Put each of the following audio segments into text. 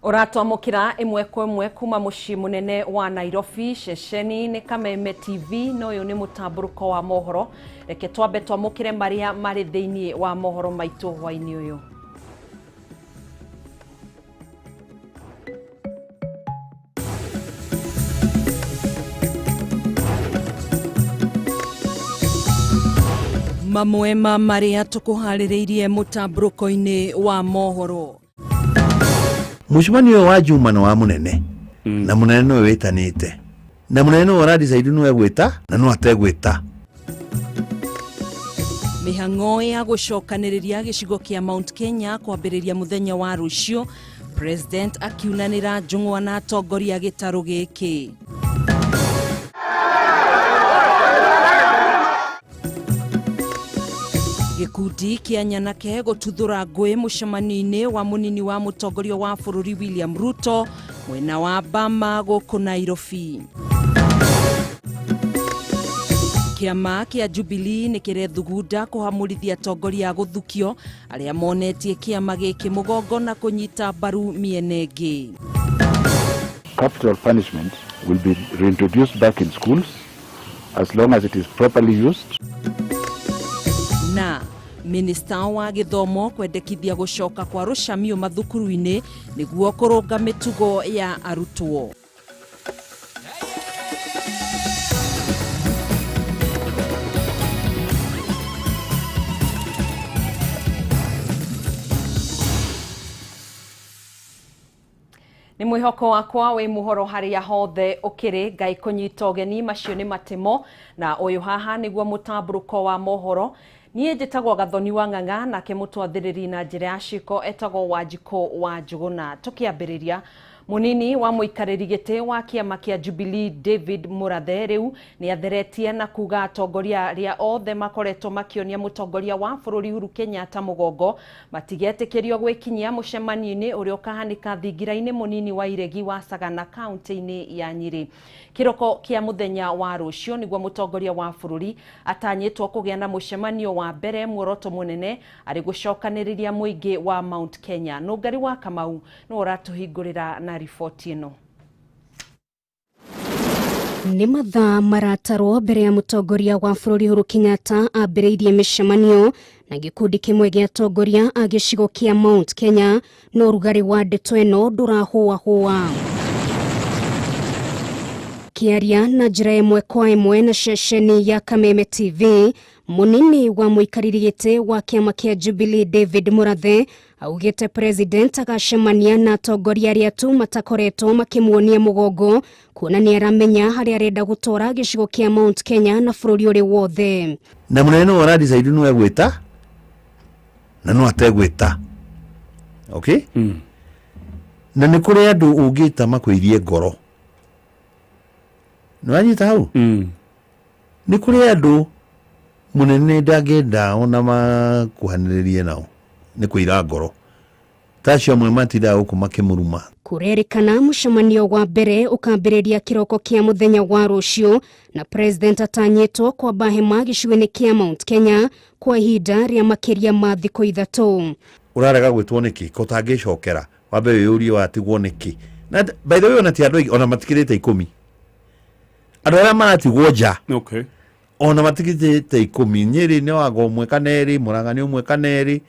Ũratwamũkĩra ĩmwe kwa ĩmwe kuma mũciĩ mũnene wa Nairobi, ceceni nĩ Kameme TV, na ũyũ nĩ mũtambũrũko wa mohoro. Reke twambe twamũkĩre marĩa marĩ thĩinĩ wa mohoro maitũ hwainĩ ũyũ. Mamwe ma marĩa tũkũharĩrĩirie mũtambũrũko-inĩ wa mohoro. Mũcemanio ũyũ wa Juma nĩ wa mũnene, na mũnene nĩwe wĩtanĩte, na mũnene nĩwe ũradecide nũ egwĩta na nũ ategwĩta. Mĩhang'o ya gũcokanĩrĩria gĩcigo kĩa Mount Kenya kwambĩrĩria mũthenya wa rũciũ, President akiunanĩra njũng'wa na atongoria gĩtarũ gĩkĩ. Gĩkundi kĩa nyanake gũtuthũra ngũĩ mũcemanio-inĩ wa mũnini wa mũtongoria wa bũrũri William Ruto mwena wa Bama gũkũ Nairobi. Kĩama kĩa Jubilee nĩ kĩrethugunda kũhamũrithia atongoria a gũthukio arĩa monetie kĩama gĩkĩ mũgongo na kũnyita mbaru mĩena ĩngĩ. Capital punishment will be reintroduced back in schools as long as it is properly used. Na minista wa gĩthomo kwendekithia gũcoka kwa rũcamio mathukuru-inĩ nĩguo kũrũnga mĩtugo ya arutwo. Nĩ mwĩhoko wakwa wĩ mũhoro harĩa hothe ũkĩrĩ, Ngai kũnyita ũgeni, macio nĩ matemo, na ũyũ haha nĩguo mũtambũrũko wa mohoro. Niĩ njĩtagwo Gathoni wa Ng'ang'a, nake mũtwathĩrĩri na njĩra ya ciko etagwo Wanjikũ wa Njũgũna. Tũkĩambĩrĩria, mũnini wa mũikarĩri gĩtĩ wa kĩama kĩa Jubilee David Mũrathe rĩu nĩ atheretie na kuga atongoria arĩa othe makoretwo makĩonia mũtongoria wa bũrũri Uhuru Kenyatta mũgongo matigetĩkĩrio gwĩkinyia mũcemanio-inĩ ũrĩa ũkahanĩka thingira-inĩ mũnini wa Iregi wa Sagana kaunti-inĩ ya Nyĩrĩ. Kĩroko kĩa mũthenya wa rũciũ nĩguo mũtongoria wa bũrũri atanyĩtwo kũgĩa na mũcemanio wa mbere muoroto mũnene arĩ gũcokanĩrĩria mũingĩ wa Mount Kenya. Nũngari wa Kamau nĩwe ũratũhingũrĩra na riboti ĩno. Nĩ mathaa maratarwo mbere ya mũtongoria wa bũrũri Uhuru Kenyatta ambĩrĩirie mĩcemanio na gĩkundi kĩmwe gĩa atongoria a gĩcigo kĩa Mount Kenya, no ũrugarĩ wa ndeto ĩno ndũrahũahũa. Kĩaria na njĩra ĩmwe kwa ĩmwe na ceceni ya Kameme TV, mũnini wa mũikarĩri gĩtĩ wa kĩama kĩa Jubilee David Mũrathe augĩte president agacemania na atongoria arĩa tu matakoretwo makĩmuonia mũgongo, kuona nĩ aramenya harĩa arenda gũtwara gĩcigo kĩa Mount Kenya na bũrũri ũrĩ wothe. Na mũnene nĩwe ũradecide nũ egwĩta na nũ ategwĩta. Okay? Na nĩ kũrĩ andũ ũngĩta makwĩirie ngoro. Nĩ wanyita hau? Nĩ kũrĩ andũ mũnene ndangĩenda ona makuhanĩrĩrie nao nĩ kũira ngoro. Ta acio amwe matindaga gũkũ makĩmũruma. Kũrerĩkana mũcemanio wa mbere ũkambĩrĩria kĩroko kĩa mũthenya wa rũciũ na president atanyĩtwo kwamba hema gĩcigo-inĩ kĩa Mount Kenya kwa ihinda rĩa makĩria ma thikũ ithatũ. Ũrarega gwĩtwo nĩkĩ? Ko ũtangĩcokera wambe wĩyũrie watigwo nĩkĩ? Na by the way ona ti andũ aingĩ, ona matikĩrĩte 10. Andũ arĩa maratigwo nja. Ona matikĩrĩte 10. Nyĩrĩ nĩ wanga ũmwe kana erĩ, Mũrang'a nĩ ũmwe kana erĩ,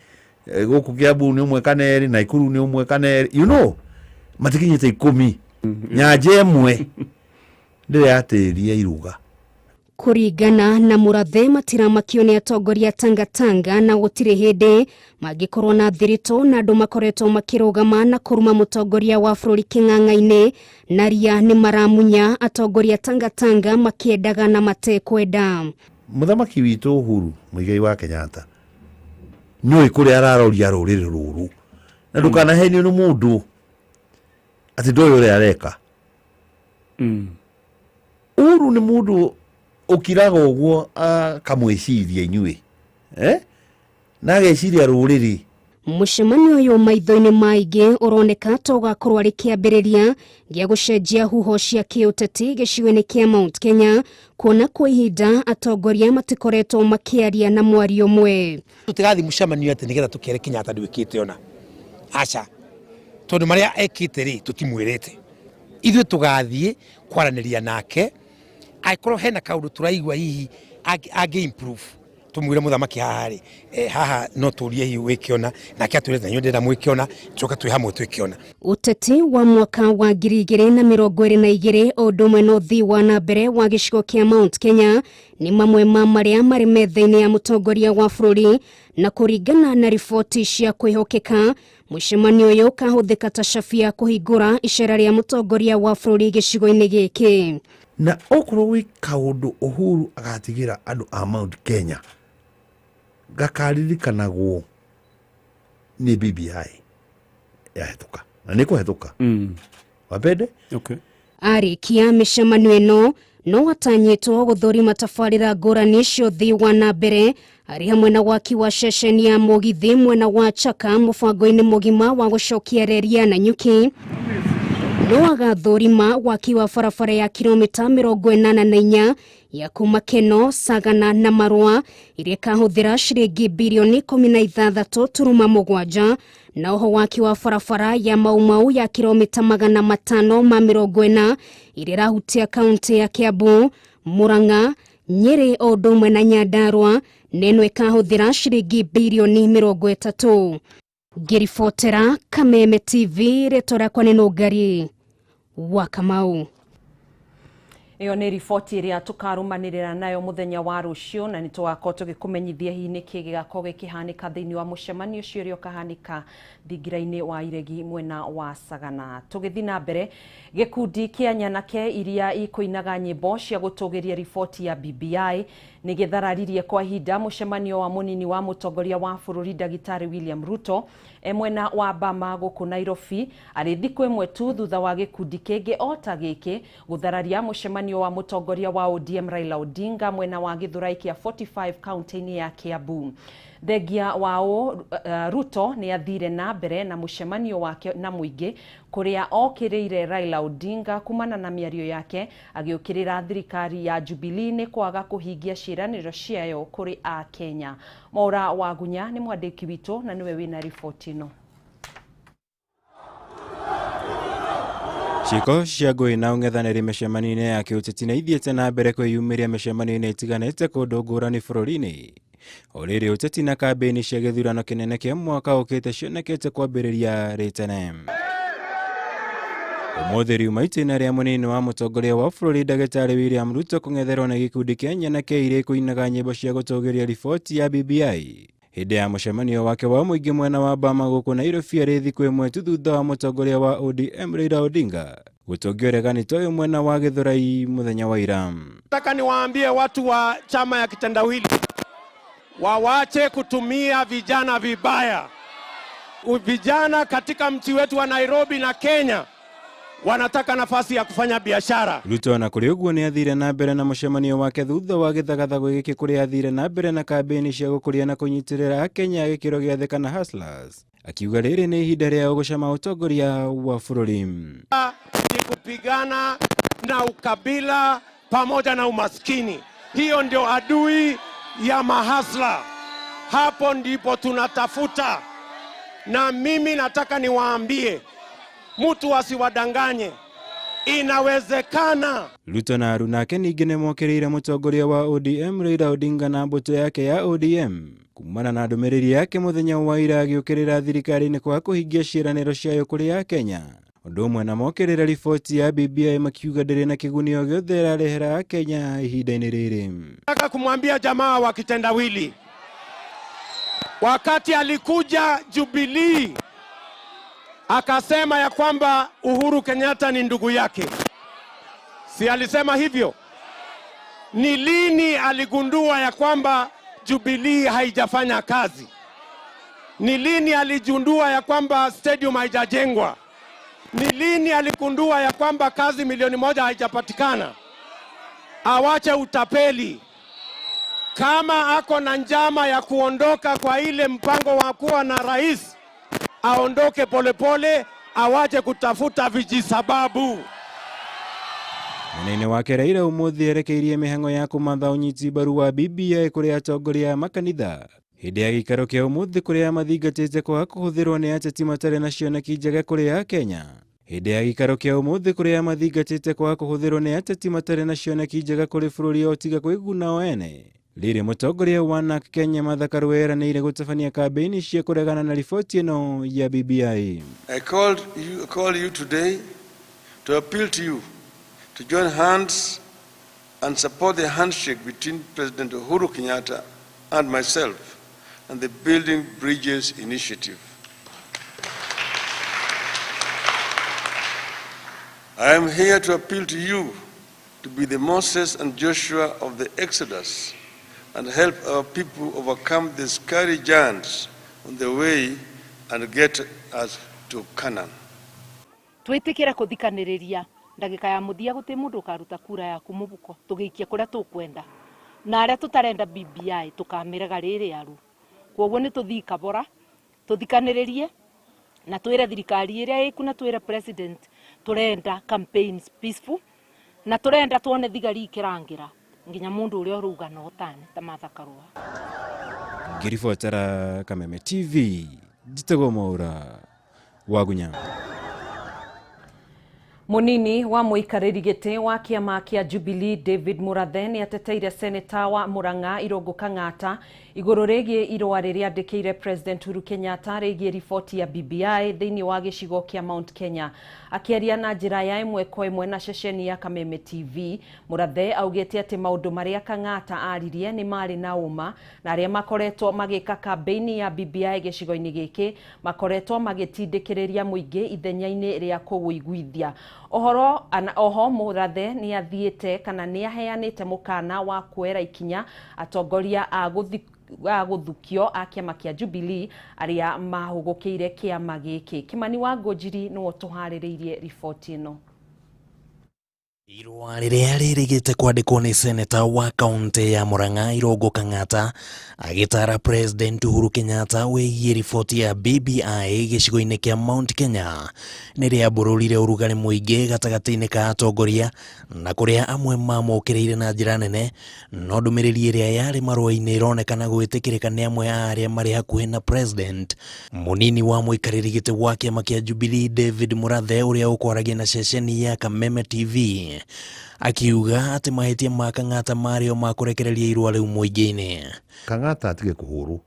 gũkũ Kiambu nĩ ũmwe kana erĩ, Naikuru nĩ ũmwe kana erĩ. You know, matikinyĩte 10. Nyanja ĩmwe ndĩrĩ yatĩria iruga. Kũringana na Mũrathe, matiramakio nĩ atongoria Tangatanga na gũtirĩ hĩndĩ mangĩkorwo na thiritũ na andũ makoretwo makĩrũgama na kũruma mũtongoria wa bũrũri kĩng'ang'a-inĩ, na ria nĩ maramunya atongoria Tangatanga makĩendaga na matekwenda. Mũthamaki witũ Uhuru Muigai wa Kenyatta nĩũĩ kũrĩa araroria rũrĩrĩ rũrũ, na ndũkanahenio nĩ mũndũ atĩ ndoĩ ũrĩa areka. Uhuru nĩ mũndũ ũkiraga ũguo akamwĩciria inyuĩ, Na ageciria rũrĩrĩ. Mũcemanio ũyũ maitho-inĩ maingĩ ũroneka ta ũgakorwo arĩ kĩambĩrĩria gĩa gũcenjia huho cia kĩũteti gĩcigo-inĩ kĩa Mount Kenya, kuona kwa ihinda atongoria matikoretwo makĩaria na mwario ũmwe. Tũtirathiĩ mũcemanio atĩ nĩgetha tũkere Kenyatta ndwĩkĩte ona. Aca. Tondu maria ekite ri tutimwirite, ithuĩ tũgathiĩ kwaranĩria nake, angĩkorwo hena kaũndũ tũraigua hihi angĩ improve, tumwire muthamaki haha ri, haha no turie hihi wikiona, nake atwire na ndĩrenda mwikiona, tucoke twĩ hamwe twikiona. Ũteti wa mwaka wa 2022 o ũndũ ũmwe na ũthii wa na mbere wa gĩcigo kĩa Mount Kenya nĩ mamwe ma marĩa marĩ metha-inĩ ya mũtongoria wa bũrũri, na kũringana na riboti cia kwĩhokeka mũcemanio ũyũ ũkahũthĩka ta cabi ya kũhingũra icera rĩa mũtongoria wa bũrũri gĩcigo-inĩ gĩkĩ. Na okorwo gwĩ kaũndũ Uhuru agatigira andũ a Mount Kenya gakaririkanagwo nĩ BBI yahetũka, na nĩ kũhetũka. Wapende? Okay. Arĩkia mĩcemanio ĩno no atanyĩtwo gũthũrima tabarĩra ngũrani cia ũthii wa na mbere arĩ hamwe na waki wa ceceni ya mũgithi mwena wa Chaka mũbango-inĩ mũgima wa gũcokia reri ya Nanyuki. No agathũrima waki wa barabara ya kilomita 84 ya kuma Keno, Sagana na Marua iria ĩkahũthĩra ciringi birioni 16.7, na oho waki wa barabara ya Mau Mau ya kilomita 540 iria ĩrahutia kaunti ya Kiambu, Murang'a, Nyeri o ũndũ ũmwe na Nyandarua, na ĩno ĩkahũthĩra ciringi birioni 30. Ngĩribotera Kameme TV, rĩtwa rĩakwa nĩ Nũngari wa Kamau. Ĩyo nĩ riboti ĩrĩa tũkarũmanĩrĩra nayo mũthenya wa rũciũ, na nĩ tũgakorwo tũgĩkũmenyithia hihi nĩkĩ gĩgakorwo gĩkĩhanĩka thĩinĩ wa mũcemanio ũcio ũrĩa ũkahanĩka thingira-inĩ wa Iregi mwena wa Sagana. Tũgĩthiĩ na mbere, gĩkundi kĩa nyanake iria ikũinaga nyĩmbo cia gũtũgĩria riboti ya BBI nĩ gĩthararirie kwa ihinda mũcemanio wa mũnini wa mũtongoria wa bũrũri Ndagĩtarĩ William Ruto e mwena wa Bama gũkũ Nairobi, arĩ thikũ ĩmwe tu thutha wa gĩkundi kĩngĩ o ta gĩkĩ gũthararia mũcemanio wa mũtongoria wa ODM Raila Odinga mwena wa Githurai kĩa 45 kaunti-inĩ ya Kiambu. Thengia wa ũũ, Ruto nĩ athire na mbere na mũcemanio wake na mũingĩ kũrĩa okĩrĩire Raila Odinga kumana na mĩario yake agĩũkĩrĩra thirikari ya Jubilee nĩ kwaga kũhingia ciĩranĩro ciayo kũrĩ a Kenya. Maura Wagunya nĩ mwandĩki witũ na nĩwe wĩna riboti ĩno. Ciĩko cia ngũĩ na ũng'ethanĩri mĩcemanio-inĩ ya kĩũteti nĩ ithiĩte na mbere kwĩyumĩria mĩcemanio-inĩ ĩtiganĩte kũndũ ngũrani bũrũri-inĩ. O rĩrĩ ũteti na kambĩini cia gĩthurano kĩnene kĩa mwaka ũkĩte cionekete kwambĩrĩria rĩ tene. Ũmũthĩ riuma itĩna rĩa mũnini wa mũtongoria wa bũrũri Ndagĩtarĩ William Ruto kũng'etherwo nĩ gĩkundi kĩa nyanake iria ikũinaga nyĩmbo cia gũtũgĩria riboti ya BBI. Hĩndĩ ya mũcemanio wake wa mũingĩ mwena wa Bama gũkũ Nairobi arĩ thikũ ĩmwe tu thutha wa mũtongoria wa ODM Raila Odinga gũtũngio ũregani ta ũyũ mwena wa Githurai mũthenya wa ira. Nataka niwaambie watu wa chama ya kitendawili wawache kutumia vijana vibaya. Vijana katika mji wetu wa Nairobi na Kenya wanataka nafasi ya kufanya biashara. Ruto na kũrĩ ũguo nĩ athire na mbere na mũcemanio wake thutha wa gĩthagathago gĩkĩ kũrĩa athire na mbere na kambĩini cia gũkũria na kũnyitĩrĩra Akenya a gĩkĩro gĩa thĩ kana hustlers, akiuga rĩrĩ nĩ ihinda rĩao gũcama ũtongoria wa bũrũri. Ni kupigana na ukabila pamoja na umaskini. Hiyo ndio adui ya mahasla. Hapo ndipo tunatafuta. Na mimi nataka niwaambie, mtu asiwadanganye, inawezekana. Ruto na aruna ake ningĩ nĩ mokĩrĩire mũtongoria wa ODM Raila Odinga na mbũtũ yake ya ODM kumana na ndũmĩrĩri yake mũthenya wa ira agĩũkĩrĩra thirikari nĩ kwaga kũhingia ciĩranĩro ciayo kũrĩ Akenya. Ũndũ ũmwe na mokĩrĩra riboti ya BBI makiuga ndĩrĩ na kĩguni o gĩothe ĩrarehera Akenya ihinda-inĩ rĩrĩ. Nataka kumwambia jamaa wa kitendawili, wakati alikuja Jubilee akasema ya kwamba Uhuru Kenyatta ni ndugu yake. Si alisema hivyo? Ni lini aligundua ya kwamba Jubilee haijafanya kazi? Ni lini aligundua ya kwamba stadium haijajengwa? Ni lini aligundua ya kwamba kazi 1,000,000 haijapatikana? Awache utapeli. Kama ako na njama ya kuondoka kwa ile mpango wa kuwa na rais, aondoke polepole, awache kutafuta vijisababu. Mwena-inĩ wake Raila ũmũthĩ erekeirie mĩhang'o ya kũmatha ũnyiti mbaru wa BBI kũrĩ atongoria a makanitha Hĩndĩ ya gĩikaro kĩa ũmũthĩ kũrĩa mathingatĩte kwaga kũhũthĩrwo nĩ ateti matarĩ na cioneki njega kũrĩ Akenya. Hĩndĩ ya gĩikaro kĩa ũmũthĩ kũrĩa mathingatĩte kwaga kũhũthĩrwo nĩ ateti matarĩ na cioneki njega kũrĩ bũrũri o tiga kwĩguna o ene. Rĩrĩ mũtongoria wa NARC Kenya Martha Karua eranĩire gũtabania kambĩini cia kũregana na riboti ĩno ya BBI. I call you today to appeal to you to join hands and support the handshake between President Uhuru Kenyatta and myself and the Building Bridges Initiative. I am here to appeal to you to be the Moses and Joshua of the Exodus and help our people overcome the scary giants on the way and get us to Canaan. Twĩtĩkĩre kũthikanĩrĩria ndagĩka ya mũthia gũtirĩ mũndũ ũkaruta kura yaku mũbuko tũgĩikie kũrĩa tũkwenda na arĩa tũtarenda BBI tũkamĩrega rĩrĩ aru. Kwoguo nĩ tũthiĩ kabora tũthikanĩrĩrie na twĩre thirikari ĩrĩa ĩku na twĩre president tũrenda campaigns peaceful na tũrenda tuone thigari ikĩrangĩra nginya mũndũ ũrĩa ũrauga no tane ta Martha Karua. Ngĩribotera Kameme TV, njĩtagwo Mwaura Wagunya. Munini wa mũikarĩri gĩtĩ wa kĩama kĩa Jubilee David Murathe nĩ ateteire seneta wa Murang'a Irũngũ Kang'ata igũrũ rĩgiĩ irũa rĩrĩa andĩkĩire President Uhuru Kenyatta rĩgiĩ riboti ya BBI thĩinĩ wa gĩcigo kĩa Mount Kenya. Akĩaria na njĩra ya ĩmwe kwa ĩmwe na ceceni ya Kameme TV, Murathe augĩte atĩ maũndũ marĩa Kang'ata aririe nĩ marĩ na ũma na arĩa makoretwo magĩka kambĩini ya BBI gĩcigo-inĩ gĩkĩ makoretwo magĩtindĩkĩrĩria mũingĩ ithenya-inĩ rĩa kũwũiguithia. Ohoro oho Murathe nĩ athiĩte kana nĩ aheanĩte mũkana wa kuoera ikinya atongoria a gũthukio a kĩama kĩa Jubilee arĩa mahũgũkĩire kĩama gĩkĩ. Kimani wa Ngũnjiri nĩwe ũtũharĩrĩirie riboti ĩno. Irũa rĩrĩa rĩrĩgĩte kwandĩkwo nĩ seneta wa kaunti ya Murang'a Irũngũ Kang'ata agĩtara President Uhuru Kenyatta wĩgiĩ riboti ya BBI gĩcigo-inĩ kĩa Mount Kenya nĩ rĩambũrũrire ũrugarĩ mũingĩ gatagatĩ-inĩ ka atongoria na kũrĩa amwe mamũkĩrĩire na njĩra nene, no ndũmĩrĩri ĩrĩa yarĩ marũa-inĩ ĩronekana gwĩtĩkĩrĩka nĩ amwe a arĩa marĩ hakuhĩ na President. Mũnini wa mũikarĩri gĩtĩ wa kĩama kĩa Jubilee David Murathe ũrĩa ũkwaragia na ceceni ya Kameme TV akiuga atĩ mahĩtia ma Kang'ata marĩ o ma kũrekereria irũa rĩu mũingĩ-inĩ. Kang'ata atige kũhũrwo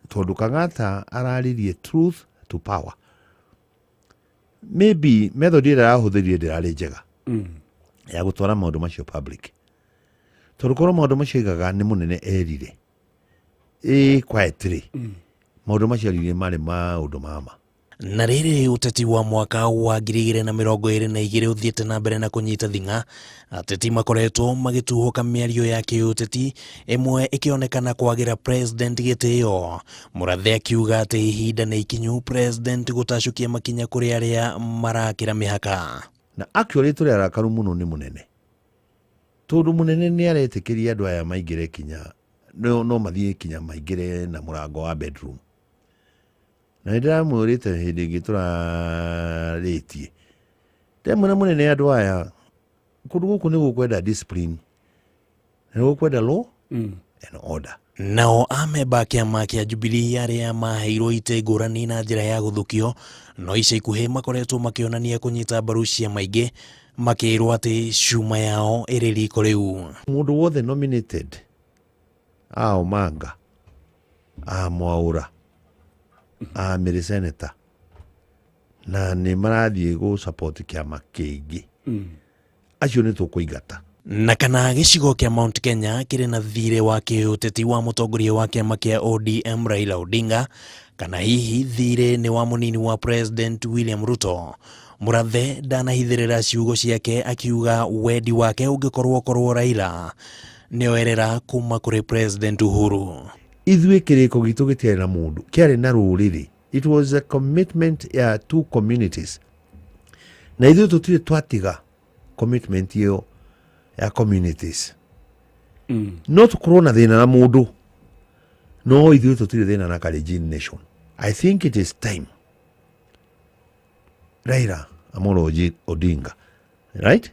tondũ Kang'ata araririe truth to power. Maybe method ĩrĩa arahũthĩrire ndĩrarĩ njega ya gũtwara maũndũ macio public, tondũ korwo maũndũ macio aigaga nĩ mũnene erire ĩ quietly, maũndũ macio aririe marĩ maũndũ mama. Na rĩrĩ ũteti wa mwaka wa 2022 ũthiĩte na mbere na kũnyita thing'a, ateti makoretwo magĩtuhũka mĩario ya kĩũteti ĩmwe ĩkĩonekana kwagĩra President gĩtĩo. Murathe akiuga atĩ ihinda nĩ ikinyu President gũtacũkia makinya kũrĩ arĩa marakĩra mĩhaka. Na actually tũrĩ arakaru mũno nĩ mũnene, tondũ mũnene nĩ aretĩkĩria andũ aya maingĩre kinya no mathiĩ kinya maingĩre na mũrango wa bedroom. Na nĩ ndĩramwĩrĩte hĩndĩ ĩngĩ tũrarĩtie ndemwĩra mũnene andũ aya kũndũ gũkũ nĩ gũkwenda discipline, nĩ gũkwenda law and order. Nao amemba a kĩama kĩa Jubilee arĩa maheirwo itĩ ngũrani na njĩra ya gũthukio no ica ikuhĩ makoretwo makĩonania kũnyita mbaru ciama ingĩ makĩrwo atĩ cuma yao ĩrĩ riko rĩu. Mũndũ wothe nominated a Omanga, a Mwaura, a Mĩrĩ senator na nĩ marathiĩ gũ support kĩama kĩngĩ, acio nĩ tũkũingata. Na kana gĩcigo kĩa Mount Kenya kĩrĩ na thirĩ wa kĩũteti wa mũtongoria wa kĩama kĩa ODM Raila Odinga, kana hihi thirĩ nĩ wa mũnini wa President William Ruto. Murathe ndanahithĩrĩra ciugo ciake akiuga wendi wake ũngĩkorwo korwo Raila nĩoerera kuma kũrĩ President Uhuru. Ithuĩ kĩrĩko gitũ gĩtiarĩ na mũndũ, kĩarĩ na rũrĩrĩ. It was a commitment ya two communities, na ithuĩ tũtirĩ twatiga commitment ĩyo ya communities. No tũkorwo na thĩna na mũndũ, no ithuĩ tũtirĩ thĩna na Kalenjin nation. I think it is time Raila Amolo Odinga, right,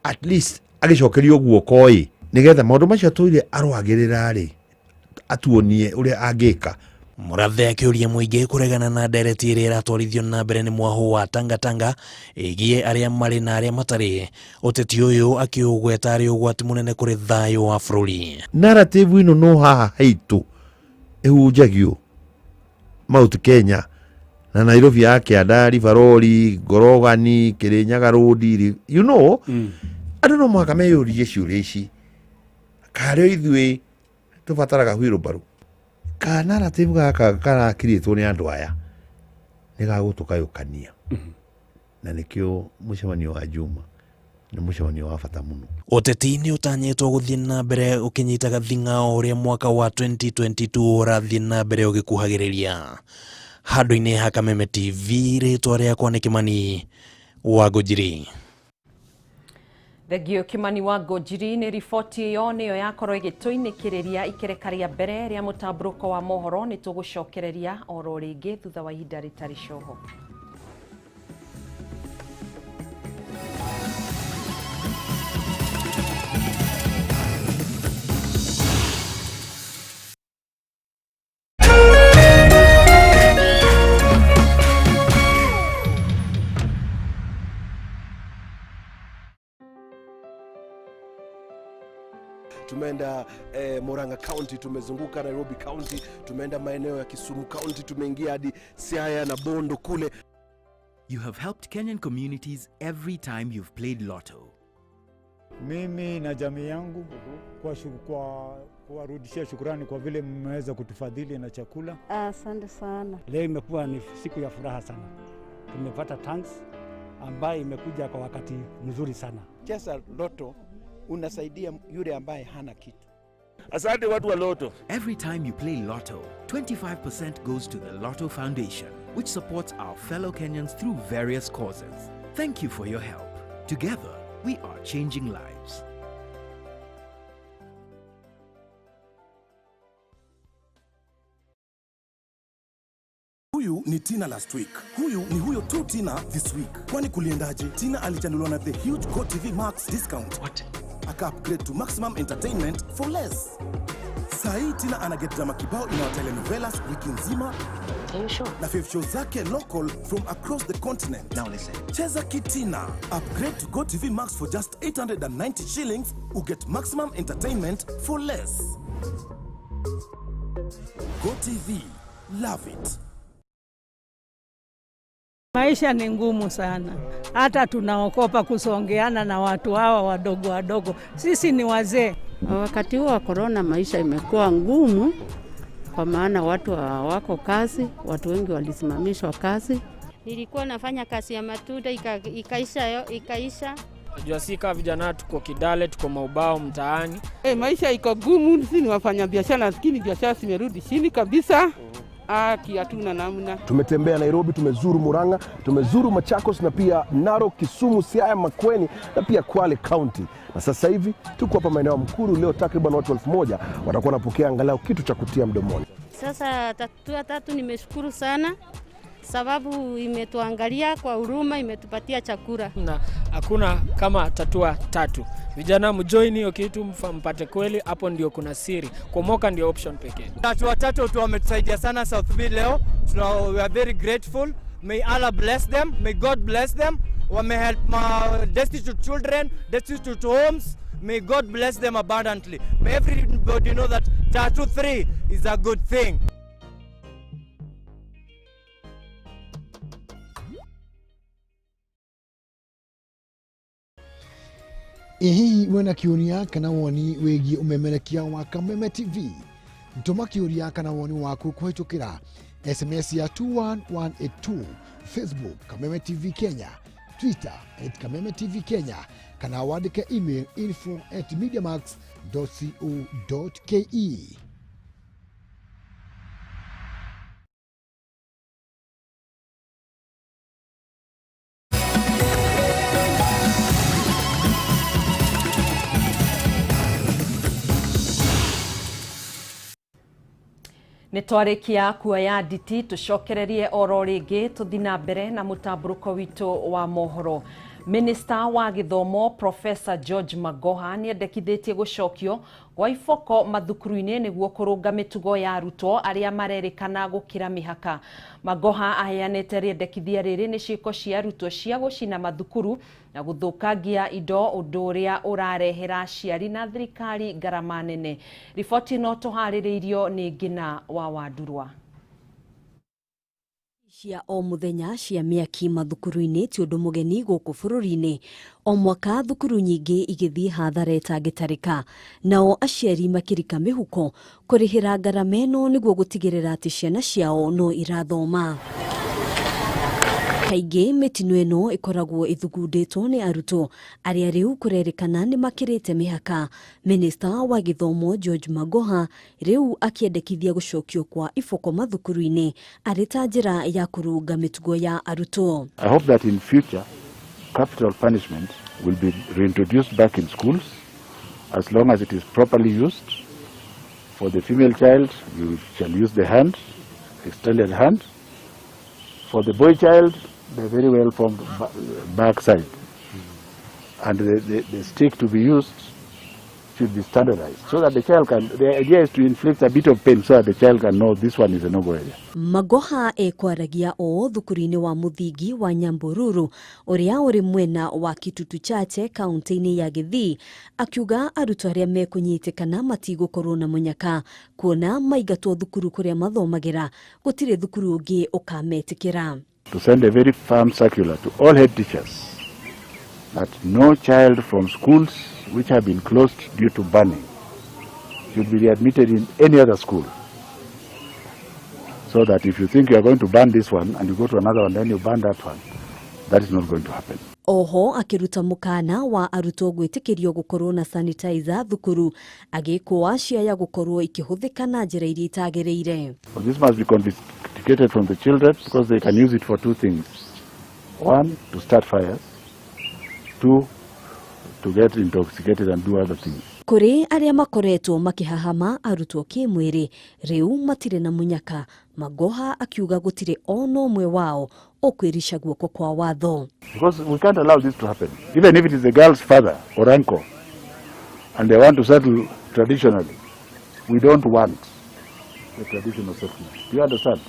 at least agĩcokerio guoko ĩ Nĩgetha maũndũ macio atũire arũagĩrĩra rĩ, atuonie ũrĩa angĩka. Mũrathe akĩũria mũingĩ kũregana na ndereti ĩrĩa ĩratwarithio na mbere nĩ mwahũ wa Tangatanga ĩgiĩ arĩa marĩ na arĩa matarĩ. Ũteti ũyũ akĩũgweta arĩ ũgwati mũnene kũrĩ thayũ wa bũrũri. Narrative ĩno no haha haitũ ĩhunjagio Mount Kenya na Nairobi ya kĩanda, Rivaroli, Ngorogani, Kĩrĩnyaga Road, you know, andũ no mũhaka meyũrie ciũria ici, karĩ ithuĩ tũbataraga wheelbarrow ka narrative gaka karakirĩtwo nĩ andũ aya nĩ gagũtũgayũkania, na nĩkĩo mũcemanio wa Juma nĩ mũcemanio wa bata mũno. Ũteti nĩ ũtanyĩtwo gũthiĩ na mbere ũkĩnyitaga thing'a o ũrĩa mwaka wa 2022 ũrathiĩ na mbere ũgĩkuhagĩrĩria. Handũ-inĩ ha Kameme TV, rĩtwa rĩakwa nĩ Kĩmani wa Ngũnjiri. Thengio Kimani wa Ngũnjiri nĩ riboti ĩyo nĩyo yakorwo ĩgĩtũinĩkĩrĩria ikereka rĩa mbere rĩa mũtambũrũko wa mohoro. Nĩ tũgũcokereria oro rĩngĩ thutha wa ihinda rĩtarĩ coho. Tumeenda Murang'a County, tumezunguka Nairobi County, tumeenda maeneo ya Kisumu County, tumeingia hadi Siaya na Bondo kule. You have helped Kenyan communities every time you've played Lotto. Mimi na jamii yangu kwa kuwarudishia shukrani kwa vile mmeweza kutufadhili na chakula. Asante sana. Leo imekuwa ni siku ya furaha sana. Tumepata tanks ambayo imekuja kwa wakati mzuri sana. Cheza Lotto, unasaidia yule ambaye hana kitu. Asante watu wa Lotto. Every time you play Lotto, 25% goes to the Lotto Foundation, which supports our fellow Kenyans through various causes. Thank you for your help. Together, we are changing lives. Huyu ni Tina last week. Huyu ni huyo tu Tina this week. Kwani kuliendaje? Tina alichanuliwa na the huge GoTV Max discount. What? Aka upgrade to maximum entertainment for less. Sahi Tina ana get drama kibao inawa telenovelas wiki nzima. Are you sure? Na fave show zake local from across the continent. Now listen. Cheza kitina. Upgrade to GoTV Max for just 890 shillings. You get maximum entertainment for less. GoTV. Love it. Maisha ni ngumu sana, hata tunaogopa kusongeana na watu hawa wadogo wadogo. Sisi ni wazee. Wakati huu wa corona maisha imekuwa ngumu, kwa maana watu hawako kazi, watu wengi walisimamishwa kazi. Nilikuwa nafanya kazi ya matunda ikaisha. Najua si kama vijana tuko Kidale, tuko maubao mtaani. Maisha iko gumu, sisi ni wafanyabiashara, lakini biashara zimerudi chini kabisa. Haki hatuna namna. Tumetembea Nairobi, tumezuru Murang'a, tumezuru Machakos na pia Narok, Kisumu, Siaya, Makueni na pia Kwale County. Na sasa hivi tuko hapa maeneo ya Mkuru. Leo takriban watu 1000 watakuwa wanapokea angalau kitu cha kutia mdomoni. Sasa Tatua Tatu nimeshukuru sana sababu imetuangalia kwa huruma, imetupatia chakula. Na hakuna kama Tatua Tatu. Vijana mjoin hiyo kitu mpate kweli, hapo ndio kuna siri. Kuomoka ndio option pekee. Tatua Tatu tu wametusaidia sana South B leo. We are very grateful. May Allah bless them. May God bless them. Wame help my destitute children, destitute homes. May God bless them abundantly. May everybody know that Tatu 3 is a good thing. Ĩ hihi wĩna kĩũria kana woni wĩgiĩ ũmemerekia wa Kameme TV? Tũma kĩũria kana woni waku kũhĩtũkĩra SMS ya 21182, Facebook Kameme TV Kenya, Twitter at Kameme TV Kenya, kana wandĩke email info@mediamax.co.ke. Nĩ twarĩkia kuoya nditi, tũcokererie oro rĩngĩ tũthi na mbere na mũtambũrũko witũ wa mohoro. Minista wa gĩthomo Professor George Magoha nĩendekithĩtie gũcokio gwa iboko mathukuru-inĩ nĩguo kũrũnga mĩtugo ya arutwo arĩa marerĩkana gũkĩra mĩhaka. Magoha aheanĩte rĩendekithia rĩrĩ nĩ ciĩko cia arutwo cia gũcina mathukuru na gũthũkangia indo, ũndũ ũrĩa ũrarehera aciari na thirikari ngarama nene. Riboti ĩno tũharĩrĩirio nĩ Ngina wa Wandurwa. Cia o muthenya cia mĩaki mathukuru-inĩ ti ũndũ mũgeni gũkũ bũrũri-inĩ. O mwaka thukuru nyingĩ igĩthiĩ hathara ĩtangĩtarĩka, nao aciari makĩrika mĩhuko kũrĩhĩra ngarama ĩno nĩguo gũtigĩrĩra atĩ ciana ciao no irathoma. Kaingĩ mĩtino ĩno ĩkoragwo ĩthugundĩtwo nĩ arutwo arĩa rĩu kũrerĩkana nĩ makĩrĩte mĩhaka. Minista wa gĩthomo George Magoha rĩu akĩendekithia gũcokio kwa iboko mathukuru-inĩ arĩ ta njĩra ya kũrũnga mĩtugo ya arutwo. I hope that in future capital punishment will be reintroduced back in schools as long as it is properly used. For the female child, you shall use the hand, extended hand. For the boy child, the very well formed backside. And the stick to be used should be standardized so that the child can, the idea is to inflict a bit of pain so that the child can know this one is a no-go area. Magoha ekwaragia o thukuru-inĩ wa mũthingi wa Nyambururu ũrĩa ũrĩ mwena wa Kitutu Chache kaunti-inĩ ya Gĩthii, akiuga arutwo arĩa mekũnyitĩkana matigũkorwo na mũnyaka kuona maingatwo thukuru kũrĩa mathomagĩra gũtirĩ thukuru ũngĩ ũkametĩkĩra. To send a very firm circular to all head teachers that no child from schools which have been closed due to burning should be readmitted in any other school. So that if you think you are going to burn this one and you go to another one, then you burn that one, that is not going to happen. Oho akiruta mukana wa arutwo gwĩtĩkĩrio gũkorwo na sanitizer thukuru agĩkũa ciaya gũkorwo ikĩhũthĩka na njĩra iria itagĩrĩire. So this must be confiscated from the children because they can use it for two things. One, to start fires. Two, to get intoxicated and do other things. Kũrĩ arĩa makoretwo makĩhahama arutwo kĩmwĩrĩ rĩu matirĩ na mũnyaka, Magoha akiuga gũtirĩ ona ũmwe wao ũkwĩrica guoko kwa watho. Because we can't allow this to happen. Even if it is the girl's father or uncle and they want to settle traditionally, we don't want the traditional settlement. Do you understand?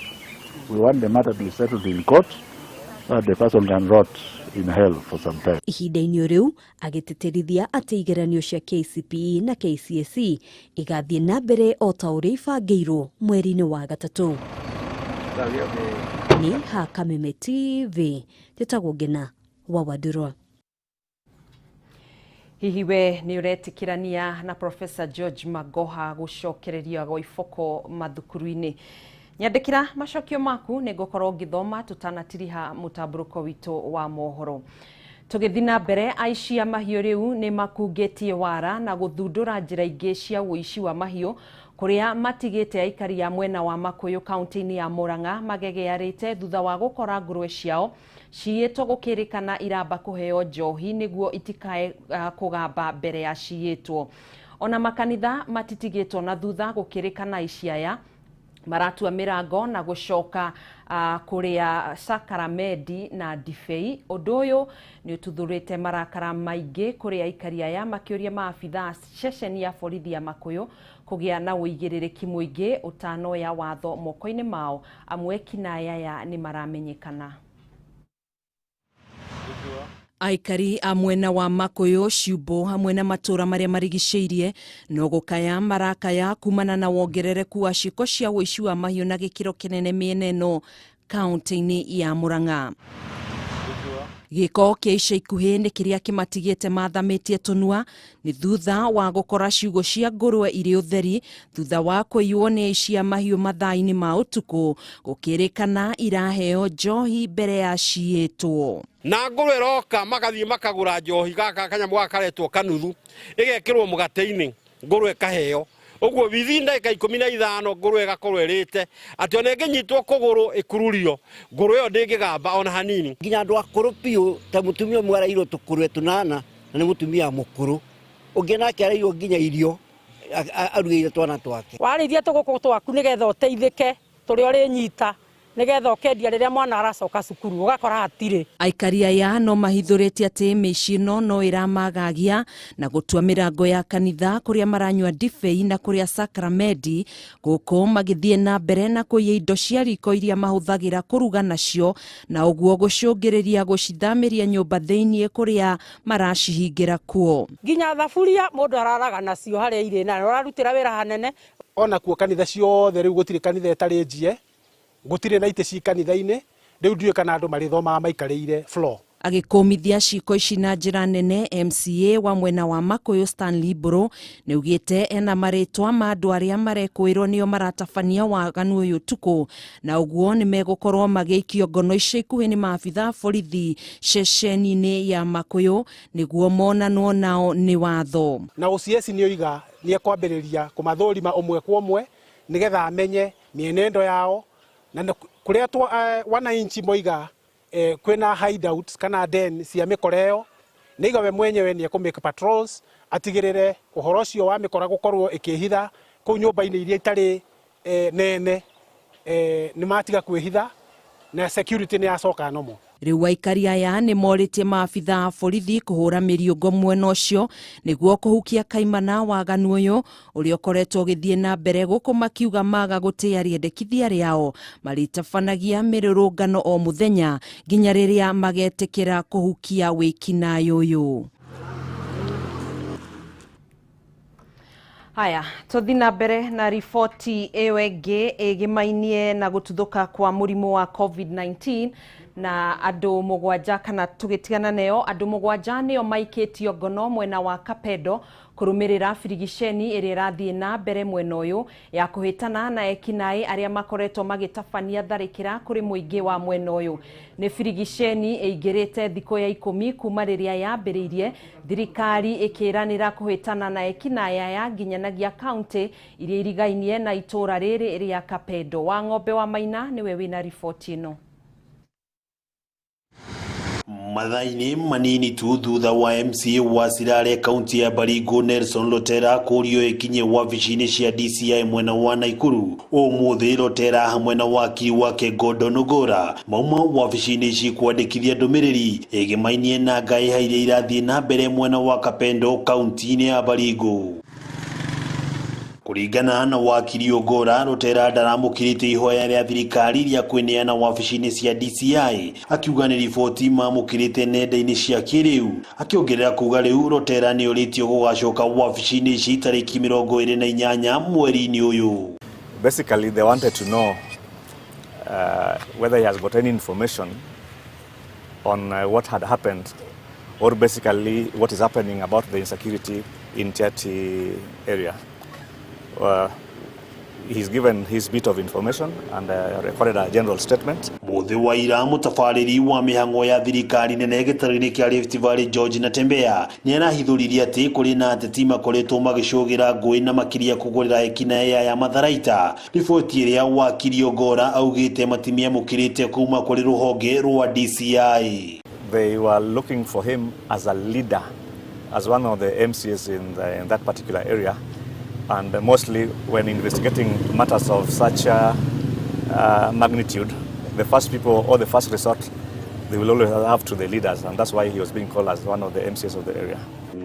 We want the matter to be settled in court so that the person can rot in hell for some time. Ihinda-inĩ rĩu agĩtĩtĩrithia atĩ igeranio cia KCPE na KCSE igathiĩ na mbere o ta ũrĩa ibangĩirwo mweri-inĩ wa gatatũ. Nĩ ha Kameme TV, njĩtagwo Ngina wa Wandurwa. Hihi we nĩ ũretĩkĩrania na Professor George Magoha gũcokereria gwa iboko mathukuru-inĩ? Nyandĩkĩra macokio maku nĩ ngũkorwo ngĩthoma tũtanatiriha mũtambũrũko witũ wa mohoro. Tũgĩthiĩ na mbere, aici a mahiũ rĩu nĩ makungĩtie wara na gũthundũra njĩra ingĩ cia ũici wa mahiũ kũrĩa matigĩte aikari a mwena wa Makuyu kaunti-inĩ ya Murang'a magegearĩte thutha wa gũkora ngũrwe ciao ciyĩtwo gũkĩrĩkana iramba kũheo njohi nĩguo itikae kũgamba mbere ya ciyĩtwo. Ona makanitha matitigĩtwo na thutha gũkĩrĩkana aici aya maratua mĩrango na gũcoka kũrĩa sakaramedi na ndibei. Ũndũ ũyũ nĩ ũtuthũrĩte marakara maingĩ kũrĩ aikari aya makĩũria maabithaa ceceni ya borithi ya Makuyu kũgĩa na ũigĩrĩrĩki mũingĩ ũtanoya watho moko-inĩ mao amwe kinaya aya nĩ maramenyekana. Aikari a mwena wa Makuyu Ciumbo hamwe na matũra marĩa marigicĩirie no gũkaya marakaya kumana na wongerereku wa ciĩko cia ũici wa mahiũ na gĩkĩro kĩnene mĩena ĩno kaunti-inĩ ya Murang'a. Gĩko kĩa ica ikuhĩ nĩ kĩrĩa kĩmatigĩte mathamĩtie tũnua nĩ thutha wa gũkora ciugũ cia ngũrwe irĩ ũtheri thutha wa kũiywo nĩ aici a mahiũ mathaa-inĩ ma ũtukũ gũkĩrĩkana iraheo njohi mbere ya ciĩtwo. Na ngũrwe ĩroka magathiĩ makagũra njohi gaka kanyamũ gaka karetwo kanuthu ĩgekĩrwo mũgate-inĩ ngũrwe ĩkaheo ũguo within ndagĩka 15 ngũrwe ĩgakorwo ĩrĩte atĩ ona ĩngĩnyitwo kũgũrũ ĩkururio ngũrwe ĩyo ndĩngĩgamba ona hanini. Nginya andũ akũrũ biũ ta mũtumia ũmwe arairwo tũkũrwe tũnana na nĩ mũtumia mũkũrũ ũngĩ nake arairwo nginya irio arugĩire twana twake. Warĩithia tũgũkũ twaku nĩgetha ũteithĩke tũrĩa ũrĩnyita Nigetha ũkendia rĩrĩa mwana aracoka cukuru ũgakora hatirĩ. Aikari aya no mahithũrĩtie atĩ mĩciĩ ĩno no ĩramagagia na gũtua mĩrango ya kanitha kũrĩa maranyua ndibei na kũrĩa sakramedi gũkũ magĩthiĩ na mbere na kũiya indo cia riko iria mahũthagĩra kũruga nacio na ũguo gũcũngĩrĩria gũcithamĩria nyũmba thĩiniĩ kũrĩa maracihingĩra kuo. Nginya thaburia mũndũ araraga nacio harĩa irĩ na ũrarutĩra wĩra hanene. Ona kuo kanitha ciothe rĩu gũtirĩ kanitha ĩtarĩ njie, gũtirĩ na itĩ ci kanitha-inĩ, rĩu ndiũĩ kana andũ marĩthomaga maikarĩire floor. Agĩkũmithia ciĩko ici na njĩra nene, MCA wa mwena wa Makuyu Stanley Mburu nĩaugĩte ena marĩtwa ma andũ arĩa marekũĩrwo nĩo maratabania waganu ũyũ ũtukũ na ũguo nĩmegũkorwo magĩikio ngono ica ikuhĩ nĩ maabitha borithi ceceni-inĩ ya Makuyu nĩguo monanwo nao nĩ watho. Na OCS nĩoiga nĩekwambĩrĩria kũmathũrima ũmwe kwa ũmwe nĩgetha amenye mĩenendo yao na kũrĩa wananchi moiga kwĩna hideouts kana den cia mĩkora ĩyo nĩiga we mwenyewe nĩ ekũ make patrols atigĩrĩre ũhoro ũcio wa mĩkora gũkorwo ĩkĩhitha kũu nyũmba-inĩ iria itarĩ nene nĩ matiga kwĩhitha na security nĩ yacoka nomo. Rĩu aikari aya nĩ morĩtie maabitha a borithi kũhũra mĩriũngo mwena ũcio nĩguo kũhukia kaimana waganu ũyũ ũrĩa ũkoretwo ũgĩthiĩ na mbere gũkũ makiuga maga gũtĩa rĩendekithia rĩao marĩtabanagia mĩrũrũngano o mũthenya nginya rĩrĩa magetĩkĩra kũhukia wĩkinaĩ ũyũ. Haya, tũthiĩ na mbere na riboti ĩyo ĩngĩ ĩgĩmainie na gũtuthũka kwa mũrimũ wa COVID-19 na andũ mũgwanja kana tũgĩtigana nayo andũ mũgwanja nĩo maikĩtio ngono mwena wa Kapedo kũrũmĩrĩra birigiceni ĩrĩa ĩrathiĩ na mbere mwena ũyũ ya kũhĩtana na ekinaĩ arĩa makoretwo magĩtabania tharĩkĩra kũrĩ mũingĩ wa mwena ũyũ. Nĩ birigiceni ĩingĩrĩte thikũ ya 10 kuma rĩrĩa yambĩrĩirie thirikari ĩkĩranĩra kũhĩtana na ekinaĩ aya nginyanagia kaunti iria irigainie na itũra rĩrĩ rĩa Kapedo. Wa Ng'ombe wa Maina nĩwe wĩna riboti ĩno. Mathaa-inĩ manini tu thutha wa MCA wa Sirare kaunti ya Baringo Nelson Lotera kũrio ĩkinye wabici-inĩ cia DCI mwena wa Naikuru ũmũthĩ Lotera hamwe na wakiri wake Gordon Ogora mauma wabici-inĩ ici kwandĩkithia ndũmĩrĩri ĩgĩmainie na ngaĩha iria irathiĩ na mbere mwena wa Kapendo kaunti-inĩ ya Baringo. Kũringana na wakiri Ogora, Lotera ndaramũkĩrĩte ihoya rĩa thirikari rĩa kwĩneana wabici-inĩ cia DCI akiuga nĩ riboti mamũkĩrĩte nenda-inĩ cia kĩrĩu akĩongerera kuga rĩu Lotera nĩorĩtio gũgacoka wabici-inĩ ici tarĩki 28 mweri-inĩ ũyũ. Basically they wanted to know whether he has got any information on what had happened or basically what is happening about the insecurity in Tiaty area. He's given his bit of information and recorded a general statement. Mũthĩ wa ira mũtabarĩri wa mĩhang'o ya thirikari nene gĩtarũ-inĩ kĩa Rift Valley George Natembeya nĩarahithũririe atĩ kũrĩ na ateti makoretwo magĩcũgĩra ngũĩ na makĩria kũgũrĩra ekinaĩ aya matharaita. Riboti ĩrĩa wakiri Ogora augĩte matimiamũkĩrĩte kuma kũrĩ rũhonge rwa DCI. They were looking for him as a leader, as one of the MCAs in that particular area. And mostly when investigating matters of such magnitude, the first people or the first resort, they will always have to the leaders, and that's why he was being called as one of the MCAs of the area.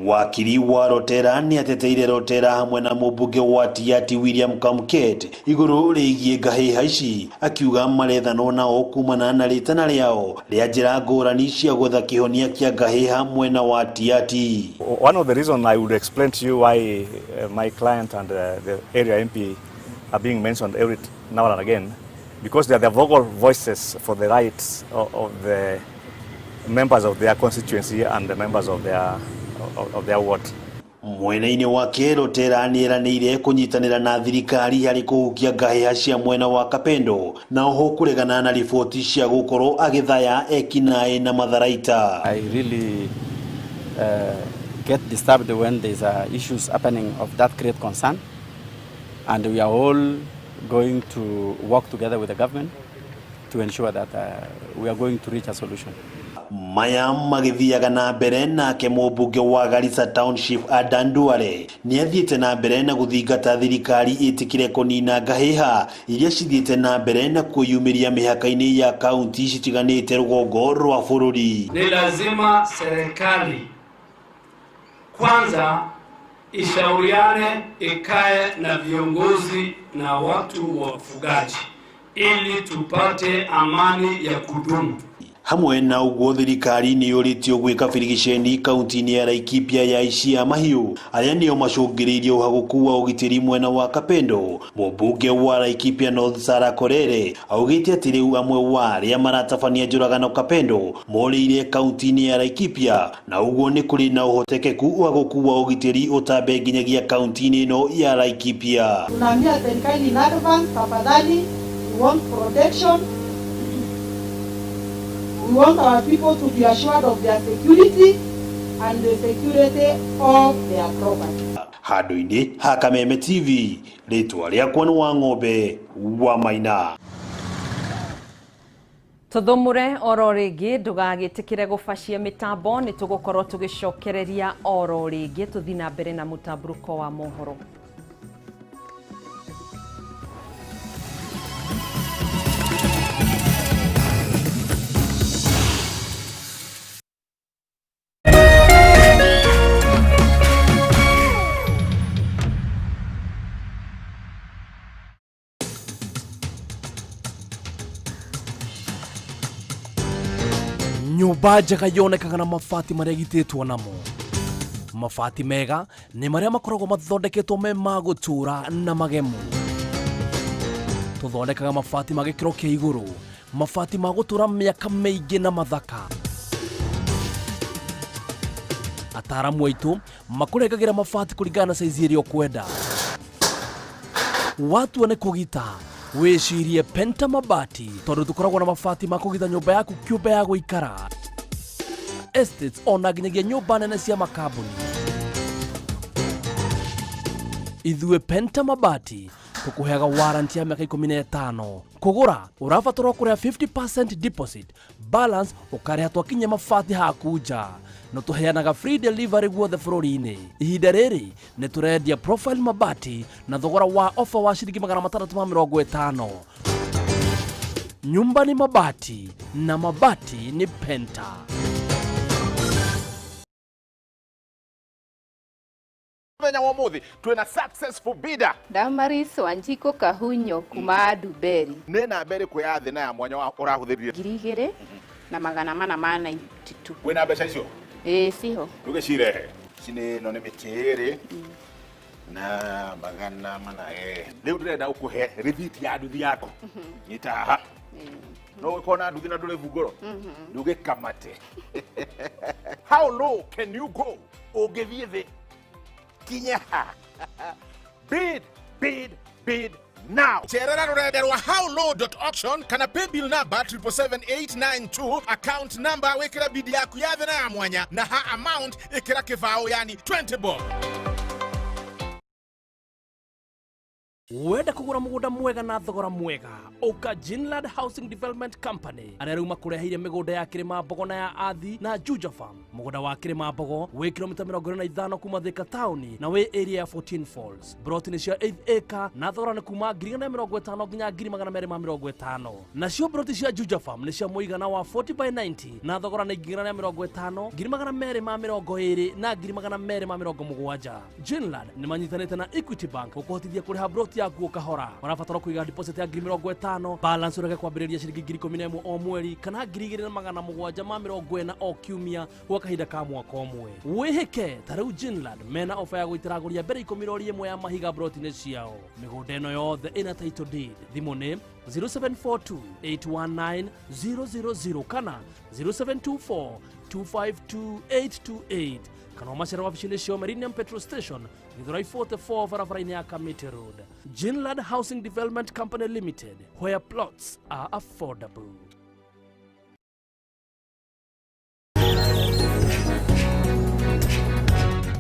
Wakiri wa Lotera nĩateteire Lotera hamwe na mũmbunge wa Tiaty William Kamket igũrũ rĩgiĩ ngahĩha ici akiuga marethanwo nao kumana na rĩtana rĩao rĩa njĩra ngũrani cia gwetha kĩhonia kĩa ngahĩha mwena wa Tiaty. One of the reasons I would explain to you why my client and the area MP are being mentioned every now and again, because they are the vocal voices for the rights of the members of their constituency and the members of their ward. Mwena-inĩ wake Lotera nĩeranĩire kũnyitanĩra na thirikari harĩ kũhukia ngahĩha cia mwena wa Kapendo na oho kũregana na riboti cia gũkorwo agĩthaya ekinaĩ na matharaita. I really get disturbed when there's issues happening of that great concern, and we are all going to work together with the government to ensure that we are going to reach a solution. Maya magĩthiaga na mbere nake mũmbunge wa Garissa Township Adan Duale nĩathiĩte na mbere na gũthingata thirikari ĩtĩkĩre kũnina ngahĩha iria cithiĩte na mbere na kwĩyumĩria mĩhaka-inĩ ya kaunti citiganĩte rũgongo rwa bũrũri. Ni lazima serikali kwanza ishauriane, ikae na viongozi na watu wafugaji ili tupate amani ya kudumu. Hamwe na uguo thirikari nĩ yũrĩtio gwĩka birigiceni kaunti-inĩ ya Laikipia ya aici a mahiũ arĩa nĩo macũngĩrĩirie ũhagũku wa ũgitĩri mwena wa Kapendo. Mũmbunge wa Laikipia North Sarah Korere augĩte atĩ rĩu amwe wa arĩa maratabania njũragano Kapendo morĩire kaunti-inĩ ya Laikipia na ũguo nĩ kũrĩ na ũhotekeku ũhagũku wa ũgitĩri ũtambe nginyagia kaunti-inĩ ĩno ya Laikipia. Tunaambia serikali in advance, tafadhali, we want protection. We want our people to be assured of their security and the security of their property. Handũ-inĩ ha Kameme TV, rĩtwa rĩakwa nĩ wa ng'ombe wa Maina. Tuthumure oro rĩngĩ, ndũgagĩtĩkĩre gũbacia mĩtambo, nĩ tũgũkorwo tũgĩcokereria oro rĩngĩ. Tũthiĩ na mbere na mũtambũrũko wa mohoro. Nyũmba njega yonekaga na mabati marĩa ĩgitĩtwo namo. Mabati mega nĩ marĩa makoragwo mathondeketwo me ma gũtũũra na magemu. Tũthondekaga mabati ma gĩkĩro kĩa igũrũ, mabati ma gũtũũra mĩaka mĩingĩ na mathaka. Ataaramu aitũ makũrengagĩra mabati kũringana na saizi ĩrĩa ũkwenda. Watua nĩ kũgita, wĩcirie Penta Mabati, tondũ tũkoragwo na mabati ma kũgita nyũmba yaku kĩũmbe ya gũikara, estates ona nginyagia nyũmba nene cia makambuni. Ithuĩ Penta Mabati tũkũheaga warranty ya mĩaka 15. Kũgũra ũrabatarwo kũrĩha 50% deposit, balance ũkarĩha twakinyia mabati haku nja. No tũheanaga free delivery guothe bũrũri-inĩ. Ihinda rĩrĩ nĩ tũrendia Profile Mabati na thogora wa ofa wa ciringi 650. Nyumba ni mabati na mabati ni Penta. Mũthenya wa ũmũthĩ twĩna successful bidder Damaris Wanjiko Kahunyo kuma Duberi. Nĩ namba ĩrĩkũ ya thĩ na ya mwanya ũrahũthĩrire? 2492. Wĩna mbeca icio? Ĩĩ ciho. Ndũgĩcirehe. Ici nĩ ĩno nĩ mĩtĩ ĩrĩ na 400. Rĩu ndĩrenda gũkũhe rĩthiti ya nduthi yaku. Nyita haha. No ũgĩkorwo na nduthi na ndũrĩ bungũro. Ndũgĩkamate. How low can you go? Ũngĩthiĩ thĩ kinya ha. Bid, bid, bid now. Cerera rũrenda rwa howlow.auction kana paybill number 777892, account number wĩkĩra bidi yaku ya thĩ na ya mwanya na ha amount ĩkĩra kĩbaũ yani 20 bob. Wenda kũgũra mũgũnda mwega na thogora mwega, ũka Jinland Housing Development Company arĩa rĩu makũreheire mĩgũnda ya Kĩrĩma Mbogo na ya Athi na Juja Farm. Mũgũnda wa Kĩrĩma Mbogo wĩ kilomita 45 kuma Thika taũni na wĩ area ya 14 Falls. Broti nĩ cia 8 acre na thogora nĩ kuma 150 nginya 250. Nacio broti cia Juja Farm nĩ cia mũigana wa 40 by 90 na thogora nĩ 150, 220 na 270. Jinland nĩ manyitanĩte na Equity Bank gũkũhotithia kũrĩha broti yaku kahora. Ũrabatara kũiga deposit ya 50,000, balance ũreke kwambĩrĩria ciringi 11,000 o mweri kana 2740 o kiumia gwa kahinda ka mwaka ũmwe. Wĩhĩke ta rĩu Jinland mena ofa ya gũitĩra agũri a mbere 10 rori ĩmwe ya mahiga broti-inĩ ciao. Mĩgũnda ĩno yothe ĩna title deed. Thimũ nĩ 0742 819 000 kana 0724 252 828 kana ũmacere wabici-inĩ cio Meridian Petrol Station, Githurai 44 barabara-inĩ ya Kamiti Road. Jinland Housing Development Company Limited, where plots are affordable.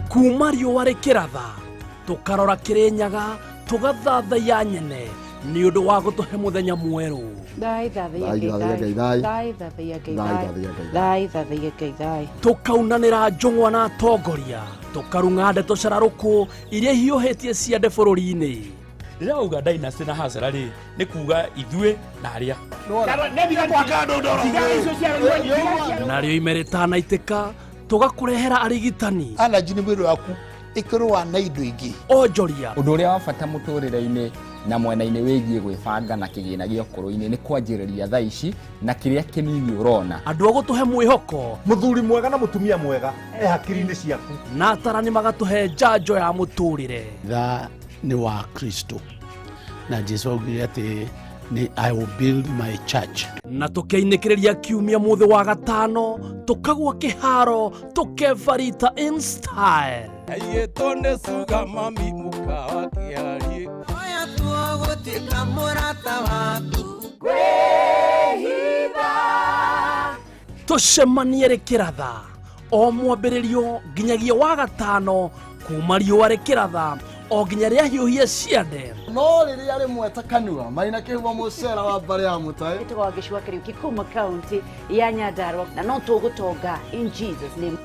Kuma riũa rĩkĩratha, tũkarora Kĩrĩnyaga, tũgathathaiya nyene, Nĩ ũndũ wa gũtũhe mũthenya mwerũ. Thai thathaiya Ngai thai. Thai thathaiya Ngai thai. Thai thathaiya Ngai thai. Tũkaunanĩra njũng'wa na atongoria, tũkarung'a ndeto cararũkũ iria ihiũhĩtie ciande bũrũri-inĩ. Rĩrĩa wauga dynasty na hasara rĩ, nĩ kuga ithuĩ na arĩa. Narĩo ime rĩtanaitĩka tũgakũrehera arigitani. Allergy nĩ mwĩrĩ waku ĩkĩrũa na indo ingĩ. Onjoria. Ũndũ ũrĩa wa bata mũtũrĩre-inĩ na mwena-inĩ wĩgiĩ gwĩbanga na kĩgĩna gĩa ũkũrũ-inĩ nĩ kwanjĩrĩria thaa ici na kĩrĩa kĩnini ũrona. Andũ a gũtũhe mwĩhoko. Mũthuri mwega na mũtumia mwega e hakiri-inĩ ciaku. Na atarani magatũhe njanjo ya mũtũrĩre. Tha nĩ wa Kristo na Jesu augire atĩ nĩ I will build my church. Na tũkeinĩkĩrĩria kiumia mũthĩ wa gatano tũkagwa kĩharo tũkebarita in style. Aiyĩtwo nĩ cuga mami mũkawa kĩarie. Oya tuo gũtuĩka mũrata waku. Tũcemanie rĩkĩratha o mwambĩrĩrio nginyagia wa gatano kuma riũa rĩkĩratha o nginya rĩahiũhie ciande. No rĩrĩa rĩmwe ta kanua marĩ na kĩhumo mũcera wa mbarĩ ya mũtaĩ. Ĩtagwo Wangeci wa Kariuki kuma kaunti ya Nyandarua na no tũgũtonga in Jesus name.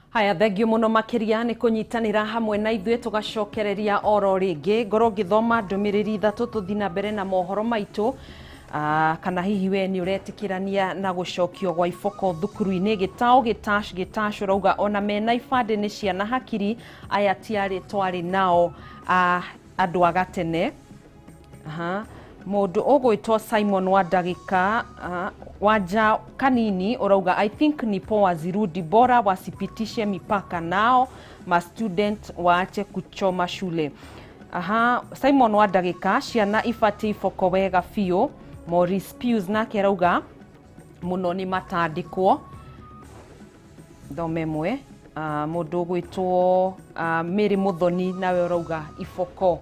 Haya, thengio muno makiria ni kunyitanira hamwe na ithuĩ tugacokereria oro rĩngĩ. Ngorwo ngĩthoma ndũmĩrĩri ithatũ tũthiĩ na mbere na mohoro maitũ. Kana hihi we nĩ ũretĩkĩrania na gũcokio gwa iboko thukuru-inĩ. Gĩtaũ gĩtash gĩtash ũrauga ona mena ibandĩ nĩ ciana hakiri aya tiarĩ twarĩ nao andũ a gatene. Aha. Mũndũ ũgwĩtwo Simon wa ndagĩka wanja kanini ũrauga I think ni poa zirudi, bora wasipitishe mipaka nao ma student waache kuchoma shule. Aha, Simon wa ndagĩka ciana ibatiĩ iboko wega biũ. Maurice Pius nake arauga mũno nĩ matandĩkwo. Thome ĩmwe. Mũndũ ũgwĩtwo Mary Muthoni nawe ũrauga iboko.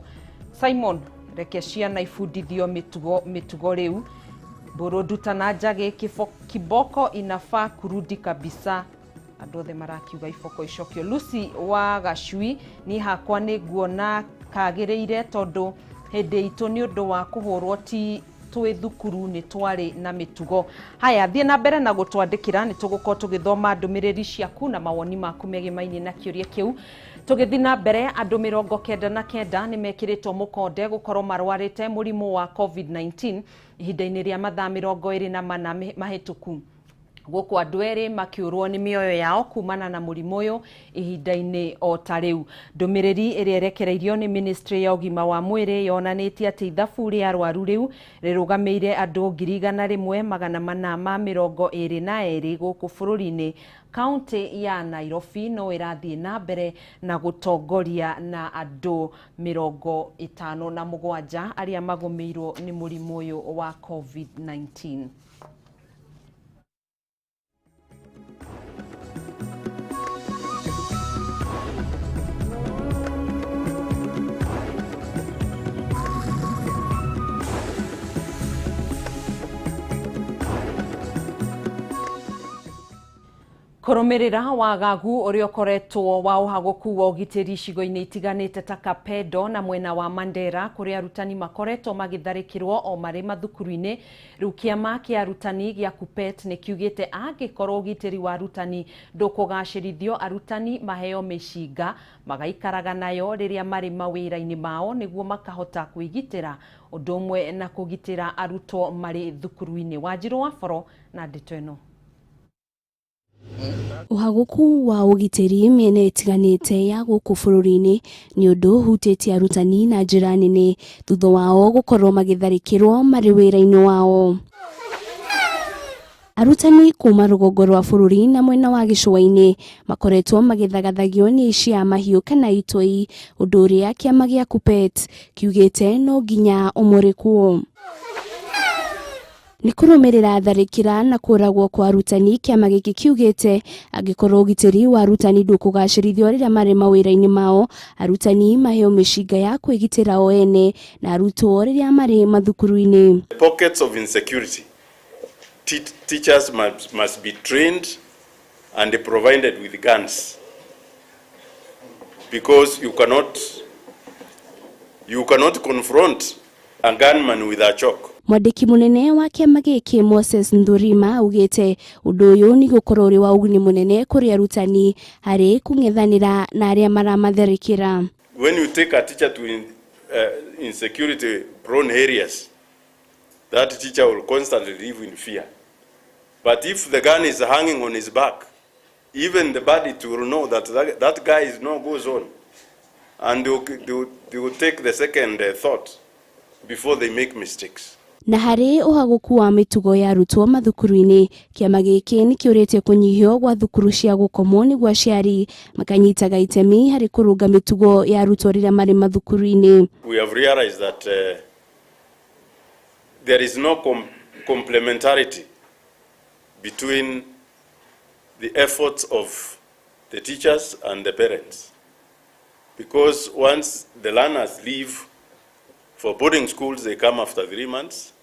Simon, reke ciana ibundithio mĩtugo rĩu. Mbũrũ na njagĩ kiboko inafaa kurudi kabisa. Andũ othe marakiuga iboko icokio. Lucy wa Gacui, niĩ hakwa nĩ nguona kagĩrĩire tondũ hĩndĩ itũ nĩ ũndũ wa kũhũrwo ti twĩ thukuru nĩ twarĩ na mĩtugo. Haya, thiĩ na mbere na gũtwandĩkĩra, nĩ tũgũkorwo tũgĩthoma ndũmĩrĩri ciaku na mawoni maku megemainie na kĩũria kĩu. Tũgĩthiĩ na mbere, andũ 99 nĩ mekĩrĩtwo mũkonde gũkorwo marwarĩte mũrimũ wa COVID-19 ihinda-inĩ rĩa mathaa 24 mahĩtũku. Gũkũ andũ erĩ makĩũrwo nĩ mĩoyo yao kumana na mũrimũ ũyũ ihinda-inĩ o ta rĩu. Ndũmĩrĩri ĩrĩa ĩrekereirio nĩ Ministry ya ũgima wa mwĩrĩ yonanĩtie atĩ ithabu rĩa arwaru rĩu rĩrũgamĩire andũ 1,422 gũkũ bũrũri-inĩ. Kaunti ya Nairobi no ĩrathiĩ na mbere na gũtongoria na andũ 57 arĩa magũmĩirwo nĩ mũrimũ ũyũ wa COVID-19. Kũrũmĩrĩra wagagu ũrĩa ũkoretwo wa ũhagũku wa ũgitĩri icigo-inĩ itiganĩte ta Kapedo na mwena wa Mandera kũrĩa arutani makoretwo magĩtharĩkĩrwo o marĩ mathukuru-inĩ. Rĩu kĩama kĩa arutani gĩa KUPPET nĩ kiugĩte angĩkorwo ũgitĩri wa arutani ndũkũgacĩrithio, arutani maheo mĩcinga magaikaraga nayo rĩrĩa marĩ mawĩra-inĩ mao nĩguo makahota kwĩgitĩra ũndũ ũmwe na kũgitĩra arutwo marĩ thukuru-inĩ. Wanjirũ wa Boro na ndeto ĩno. Ũhagũku wa ũgitĩri mĩena ĩtiganĩte ya gũkũ bũrũri-inĩ nĩ ũndũ ũhutĩtie arutani na njĩra nene thutha wao gũkorwo magĩtharĩkĩrwo marĩ wĩra-inĩ wao. Arutani kuma rũgongo rwa bũrũri na mwena wa gĩcũa-inĩ makoretwo magĩthagathagio nĩ aici a mahiũ kana itoi, ũndũ ũrĩa kĩama gĩa KUPPET kiugĩte no nginya ũmũrĩkwo. Nĩ kũrũmĩrĩra tharĩkĩra na kũragwo kwa arutani, kĩama gĩkĩ kiugĩte angĩkorwo ũgitĩri wa arutani ndũkũgacĩrithio rĩrĩa marĩ mawĩra-inĩ mao, arutani maheo mĩcinga ya kwĩgitĩra o ene na arutwo rĩrĩa marĩ mathukuru-inĩ. Pockets of insecurity. Teachers must be trained and provided with guns, because you cannot confront a gunman with a chalk. Mwandĩki mũnene wa kĩama gĩkĩ Moses Nthurima augĩte ũndũ ũyũ nĩ gũkorwo ũrĩ wa ũguni mũnene kũrĩ arutani harĩ kũng'ethanĩra na arĩa maramatharĩkĩra. When you take a teacher to insecurity prone areas, that teacher will constantly live in fear. But if the gun is hanging on his back, even the bandit will know that that guy is no go zone, and they will take the second thought before they make mistakes. Na harĩ ũhagũku wa mĩtugo ya arutwo mathukuru-inĩ, kĩama gĩkĩ nĩ kĩũrĩtie kũnyihio gwa thukuru cia gũkomwo nĩguo aciari makanyitaga itemi harĩ kũrũnga mĩtugo ya arutwo rĩrĩa marĩ mathukuru-inĩ. We have realized that there is no complementarity between the efforts of the teachers and the parents, because once the learners leave for boarding schools, they come after 3 months,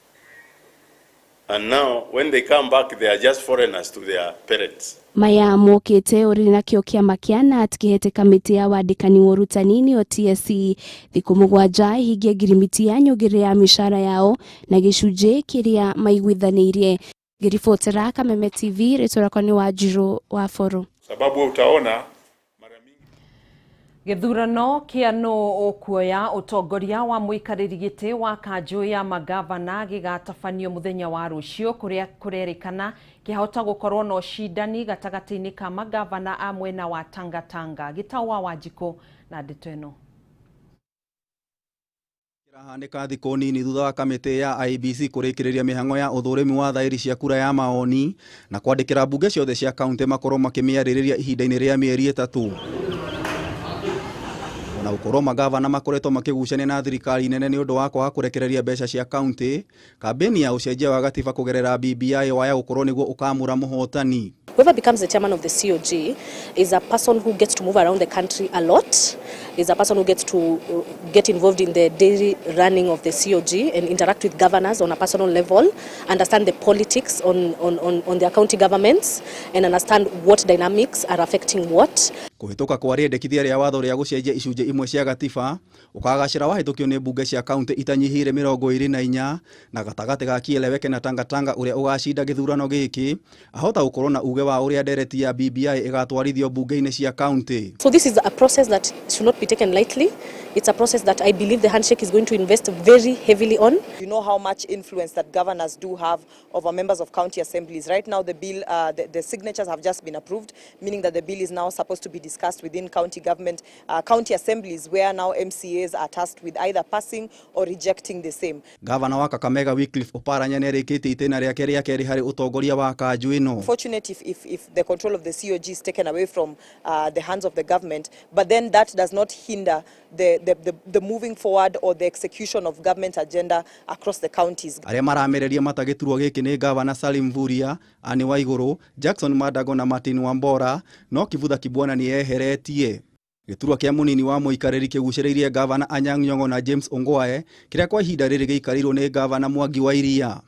and now when they come back, they are just foreigners to their parents. Maya mokĩte ũrĩ nakĩo kĩama kĩa KNUT kĩhete kamĩtĩ ya wandĩkani wa ũrutani nĩyo TSC thikũ 7 ihingie ngirimiti ya nyongerera ya mĩcara yao na gĩcunjĩ kĩrĩa maiguithanĩirie. Ngĩribotera Kameme TV, rĩtwa rĩakwa nĩ Wanjirũ wa Boro. Sababu utaona Gĩthurano kĩa nũ ũkuoya ũtongoria wa mũikarĩri gĩtĩ wa kanjũ ya magavana gĩgatabanio mũthenya wa rũciũ, kũrĩa kũrerĩkana kĩhota gũkorwo na ũcindani gatagatĩ-inĩ ka magavana a mwena wa Tangatanga. Gĩtau wa Wanjikũ na ndeto ĩno. Kĩrahanĩka thikũ nini thutha wa kamĩtĩ ya IEBC kũrĩkĩrĩria mĩhang'o ya ũthũrimi wa thaĩri cia kura ya maoni na kwandĩkĩra mbunge ciothe cia kaunti makorwo makĩmĩarĩrĩria ihinda-inĩ rĩa mĩeri 3. Na gũkorwo magavana makoretwo makĩgucania na thirikari nene nĩ ũndũ wa kwaga kũrekereria mbeca cia kaunti, kambĩni ya ũcenjia wa gatiba kũgerera BBI waya gũkorwo nĩguo ũkamũra mũhotani. Whoever becomes the chairman of the COG is a person who gets to move around the country a lot, is a person who gets to get involved in the daily running of the COG and interact with governors on a personal level, understand the politics on their county governments, and understand what dynamics are affecting what. Kũhĩtũka kwa rĩendekithia rĩa watho rĩa gũcenjia icunjĩ imwe cia gatiba ũkagacĩra wahĩtũkio nĩ mbunge cia kaunti itanyihĩire 24 na gatagatĩ ga Kieleweke na Tangatanga ũrĩa ũgacinda gĩthurano gĩkĩ ahota gũkorwo na uge wa ũrĩa ndereti ya BBI ĩgatwarithio mbunge-inĩ cia kaunti. So this is a process that should not be taken lightly. It's a process that I believe the handshake is going to invest very heavily on. You know how much influence that governors do have over members of county assemblies. Right now the bill, the signatures have just been approved, meaning that the bill is now supposed to be discussed within county government, county assemblies, where now MCAs are tasked with either passing or rejecting the same. Governor wa Kakamega Wycliffe Oparanya nĩarĩkĩtie itĩna rĩake rĩa kerĩ harĩ ũtongoria wa kanjũ ĩno. Fortunate if the control of the COG is taken away from the hands of the government, but then that does not hinder the moving forward or the execution of government agenda across the counties. Arĩa maramereria mata gĩturwa gĩkĩ nĩ Governor Salim Mvurya, Anne Waiguru, Jackson Madago na Martin Wambora, no Kivutha Kibwana nĩ eheretie. Gĩturwa kĩa mũnini wa mũikarĩri kĩgucĩrĩirie Governor Anyang' Nyong'o na James Ongwae, kĩrĩa kwa ihinda rĩrĩ gĩikarĩirwo nĩ Governor Mwangi wa Iria.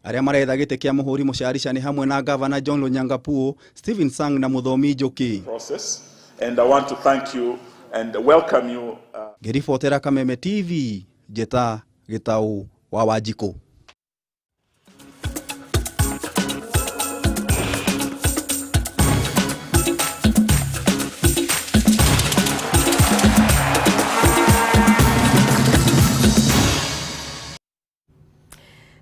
Arĩa maretha gĩtĩ kĩa mũhũri mũcarica nĩ hamwe na Governor John Lonyangapuo, Stephen Sang na Mũthomi Njoki. And I want to thank you and welcome you. Ngĩribotera Kameme TV, Njĩta Gĩtaũ wa Wanjikũ.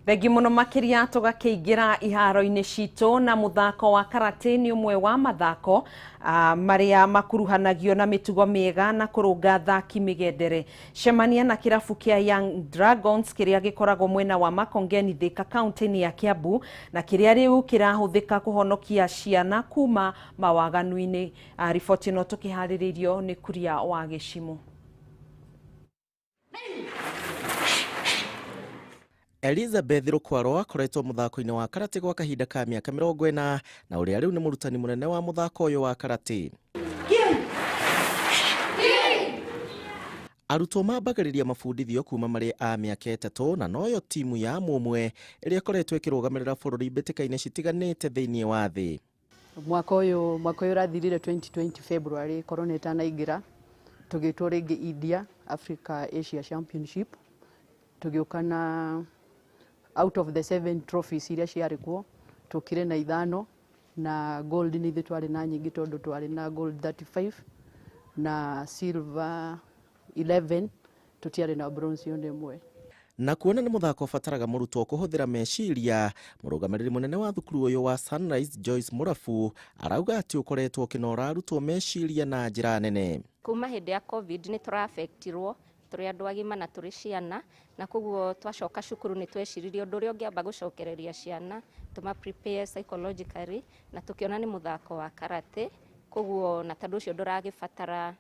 Thengi muno makiria tũgakĩingĩra iharo-inĩ citũ na mũthako wa karate nĩ ũmwe wa mathako marĩa makuruhanagio na mĩtugo mĩega na kũrũnga athaki mĩgendere. Cemania na kĩrabu kĩa Young Dragons kĩrĩa gĩkoragwo mwena wa Makongeni Thika kaunti-inĩ ya Kiambu na kĩrĩa rĩu kĩrahũthĩka kũhonokia ciana kuma mawaganu-inĩ. Riboti ĩno tũkĩharĩrĩirio nĩ Kuria wa Gĩcimũ. Elizabeth Rukwaro akoretwo mũthako-inĩ wa karate gwa kahinda ka mĩaka 40 na ũrĩa rĩu nĩ mũrutani mũnene wa mũthako ũyũ wa karate. Arutwo mambagĩrĩria mabundithio kuma marĩ a mĩaka 3 na noyo timu ya Mũmwe ĩrĩa ĩkoretwo ĩkĩrũgamĩrĩra bũrũri mbĩtĩka-inĩ citiganĩte thĩinĩ wa thĩ. Mwaka ũyũ ũrathirire 2020 February corona ĩtanaingĩra, tũgĩtwo rĩngĩ India Africa Asia Championship, tũgĩũka na out of the 7 trophies iria ciarĩ kuo tũkire na 5 na gold nĩ ithuĩ twarĩ na nyingĩ tondũ twarĩ na gold 35 na silver 11, tũtiarĩ na bronze yone ĩmwe. Na kuona nĩ mũthako ũbataraga mũrutwo kũhũthĩra meciria, mũrũgamĩrĩri mũnene wa thukuru ũyũ wa Sunrise Joyce Mũrabu arauga atĩ ũkoretwo ũkĩnora arutwo meciria na njĩra nene. Kuma hĩndĩ ya COVID nĩ tũraafektirwo tũrĩ andũ agima na tũrĩ ciana, na koguo twacoka cukuru nĩ tweciririe ũndũ ũrĩa ũngĩamba gũcokereria ciana tũma prepare psychologically, na tũkĩona nĩ mũthako wa karate, koguo na tondũ ũcio ndũragĩbatara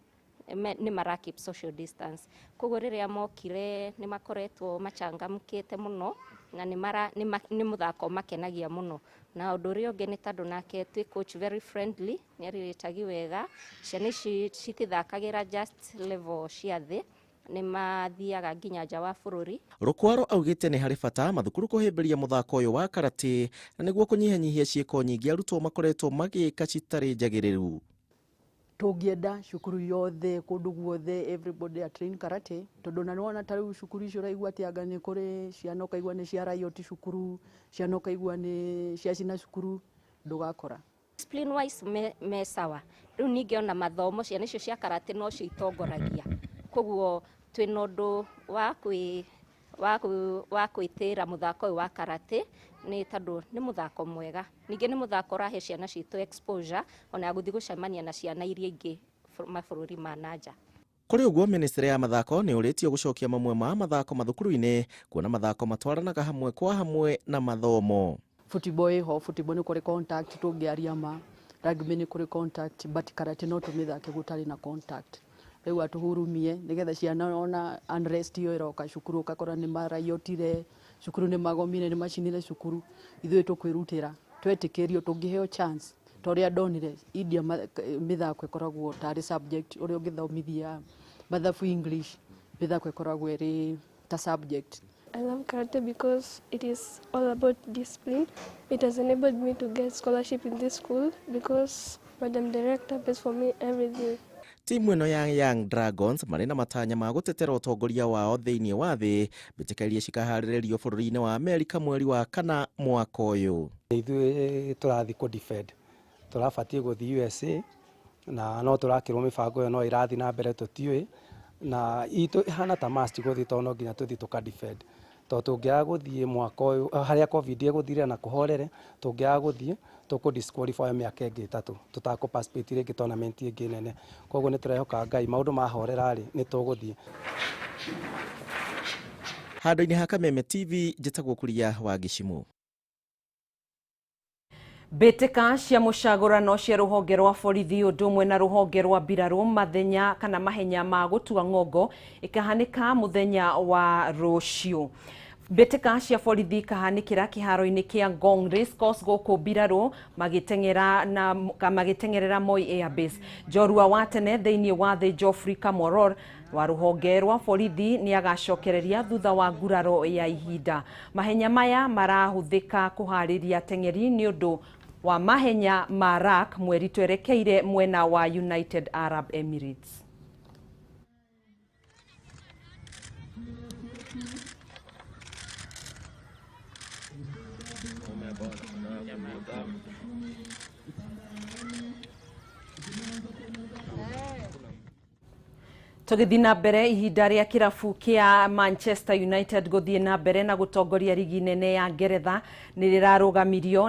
nĩ mara keep social distance, koguo rĩrĩa mokire nĩ makoretwo machangamkĩte mũno na nĩ mũthako makenagia mũno. Na ũndũ ũrĩa ũngĩ nĩ tondũ nake twĩ coach very friendly, nĩ arirĩtagi wega, ciana ici citithakagĩra just level cia thĩ, nĩ mathiaga nginya nja wa bũrũri. Rukwaro augĩte nĩ harĩ bata mathukuru kũhĩmbĩria mũthako ũyũ wa karate na nĩguo kũnyihanyihia ciĩko nyingĩ arutwo makoretwo magĩka citarĩ njagĩrĩru. Tũngĩenda cukuru yothe kũndũ guothe everybody a train karate, tondũ na nĩwona ta rĩu cukuru icio ũraigua atĩ anga nĩ kũrĩ ciana ũkaigua nĩ cia riot cukuru, ciana ũkaigua nĩ ciacina cukuru, ndũgakora. Discipline wise me sawa. Rĩu ningĩ ona mathomo ciana icio cia karate nocio itongoragia, koguo twĩna ũndũ wa kwĩtĩra mũthako ũyũ wa karate nĩ tondũ nĩ mũthako mwega. Ningĩ nĩ mũthako ũrahe ciana citũ exposure ona ya gũthiĩ gũcemania na ciana iria ingĩ mabũrũri ma nanja. Kũrĩ ũguo ministry ya mathako nĩ ũrĩtio gũcokia mamwe ma mathako mathukuru-inĩ kuona mathako matwaranaga hamwe kwa hamwe na mathomo. Football ĩho, football nĩ kũrĩ contact tũngĩaria ma, rugby nĩ kũrĩ contact, but karate no tũmĩthake gũtarĩ na contact. Rĩu atũhurumie nĩgetha ciana ona unrest ĩyo ĩroka cukuru ũgakora nĩ maraiotire cukuru, nĩ magomire, nĩ macinire cukuru, ithuĩ tũkwĩrutĩra twetĩkĩrio tũngĩheo chance ta ũrĩa ndonire India mĩthako ĩkoragwo tarĩ subject, ũrĩa ũngĩthomithia mathabu English, mĩthako ĩkoragwo ĩrĩ ta subject. I love karate because it is all about discipline. It has enabled me to get scholarship in this school because Madam Director pays for me everything. Timu ĩno ya Young Dragons marĩ na matanya ma gũtetera ũtongoria wao thĩinĩ wa thĩ mbĩtĩka iria cikaharĩrĩrio bũrũri-inĩ wa Amerika mweri wa 4 mwaka ũyũ. Ithuĩ tũrathiĩ kũ defend, tũrabatiĩ gũthiĩ USA na no tũrakĩrwo mĩbango ĩyo no ĩrathiĩ na mbere tũtiũĩ, na itũ ĩhana ta must gũthiĩ tondũ no nginya tũthiĩ tũka defend, tondũ tũngĩaga gũthiĩ mwaka ũyũ harĩa COVID ĩgũthirĩra na kũhorere, tũngĩaga gũthiĩ tũkũ disqualify mĩaka ĩngĩ 3 tũtakũ participate rĩngĩ tournament ĩngĩ nene. Koguo nĩ tũrehoka Ngai maũndũ mahorera rĩ nĩ tũgũthiĩ. Handũ-inĩ ha Kameme TV njĩtagwo Kuria wa Gĩcimu. Mbĩtĩka cia mũcagũrano cia rũhonge rwa borithi ũndũ ũmwe na rũhonge rwa mbirarũ mathenya kana mahenya ma gũtua ng'ongo ĩkahanĩka mũthenya wa rũciũ. Mbĩtĩka cia borithi ikahanĩkĩra kĩharo-inĩ kĩa Ngong Racecourse gũkũ mbirarũ magĩteng'erera Moi Airbase. Njorua wa tene thĩinĩ wa thĩ Geoffrey Kamworor wa rũhonge rwa borithi nĩ agacokereria thutha wa nguraro ya ihinda. Mahenya maya marahũthĩka kũharĩria ateng'eri nĩ ũndũ wa mahenya ma RAK mweri twerekeire mwena wa United Arab Emirates. Tũgĩthiĩ na mbere ihinda rĩa kĩrabu kĩa Manchester United gũthiĩ na mbere na gũtongoria rigi nene ya Ngeretha nĩ rĩrarũgamirio.